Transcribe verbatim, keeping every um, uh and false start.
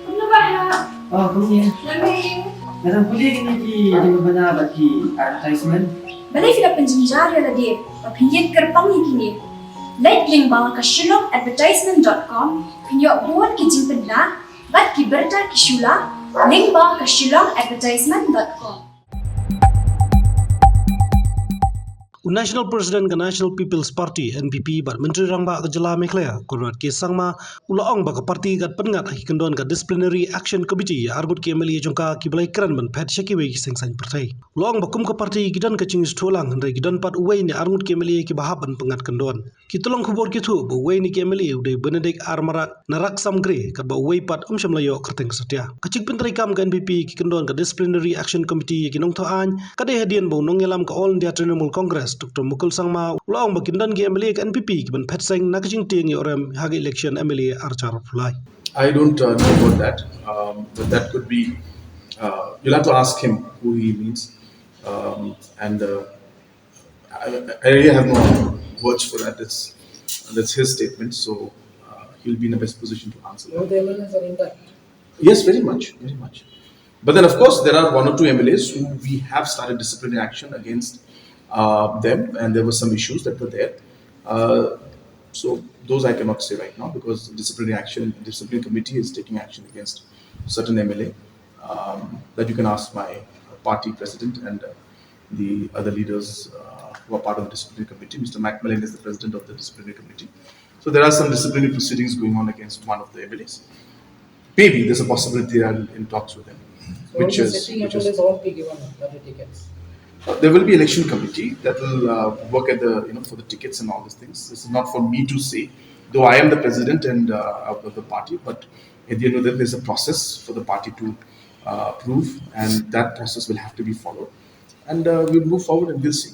Kumno ba ha? Oh, kumne. Nga dang pule kine ki jingpynbna bad ki advertisement. Balei phi la pynjynjar ïa lade ba phin ïeng kyrpang ïa kine? Leit lyngba ka shillong advertisement dot com, phin ïoh bun ki jingpynbna bad ki bynta ki shula lyngba ka shillong advertisement dot com. U National President ka National People's Party, N P P, bad Myntri Rangbah ka Jylla Meghalaya, Conrad K Sangma, u la ong ba ka party ka pynngat ha ki kyndon ka Disciplinary Action Committee ïa arngut ki M L A jong ka kiba la ïakren ban phet sha kiwei ki seng saiñ pyrthei. U la ong ba kum ka party ki don ka jingsngewthuh lang, hynrei ki don pat uwei ne arngut ki M L A kiba hap ban pynngat kyndon. Ki tyllong khubor ki ïathuh ba uwei na ki M L A u dei Benedict R Marak na Raxam Gray, katba uwei pat um shym la ïoh kyrteng satia. Ka jingpyntreikam ka N P P ki kyndon ka Disciplinary Action Committee ïa ki nongthoh aiñ ka dei hadien ba u nongïalam ka All India Trinamool Congress, Doctor Mukul Sangma, u la ong ba kin don ki M L A ka N P P kiban phet seng na ka jingtieng ïoh rem ha ka election M L A arhajar arphew lai. I don't uh, know about that, um, but that could be. Uh, you'll have to ask him who he means, um, and uh, I, I really have no words for that. That's that's his statement, so uh, he'll be in the best position to answer that. All the M L As are in that. Yes, very much, very much. But then, of course, there are one or two M L As who we have started disciplinary action against uh, them, and there were some issues that were there. Uh, so those I cannot say right now because disciplinary action, disciplinary committee is taking action against certain M L A. Um, that you can ask my party president and uh, the other leaders uh, who are part of the disciplinary committee. Mister Macmillan is the president of the disciplinary committee. So there are some disciplinary proceedings going on against one of the M L As. Maybe there's a possibility I'm in talks with them. So which all the is, sitting which M L As is, all be given the tickets. Uh, there will be election committee that will uh, work at the, you know, for the tickets and all these things. This is not for me to say, though I am the president and uh, of the party, but at the end of the day, there's a process for the party to uh, approve, and that process will have to be followed. And uh, we'll move forward and we'll see.